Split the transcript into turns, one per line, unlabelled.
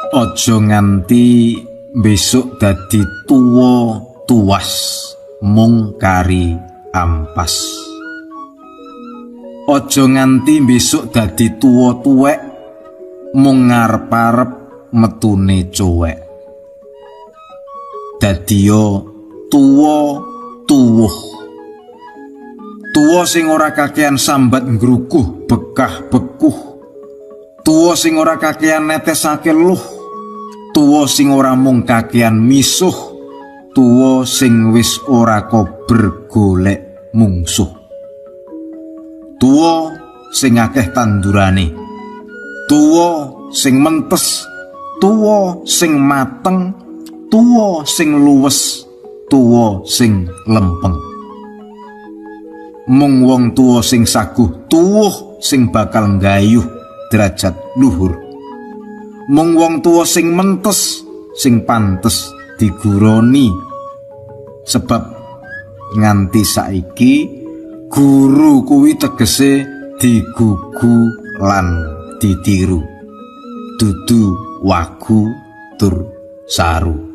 Aja nganti besok dadi tuwa tuwas mung kari ampas. Aja nganti besok dadi tuwa tuwek mung ngarep-arep metune cowek. Dadiya tuwa tuwuh. Tuwa sing ora kakean sambat ngrukuh bekah bekuh. Tuwa sing ora kakean netesake luh. Tuwa sing ora mung kakean misuh. Tuwa sing wis ora kober golek mungsuh. Tuwa sing akeh tandurane. Tuwa sing mentes, tuwa sing mateng, tuwa sing luwes, tuwa sing lempeng. Mung wong tuwa sing saguh tuwuh sing bakal nggayuh derajat luhur. Mung wong tuwa sing mentes sing pantes diguroni. Sebab nganti saiki guru kuwi tegese digugu lan ditiru. Dudu wagu tur saru.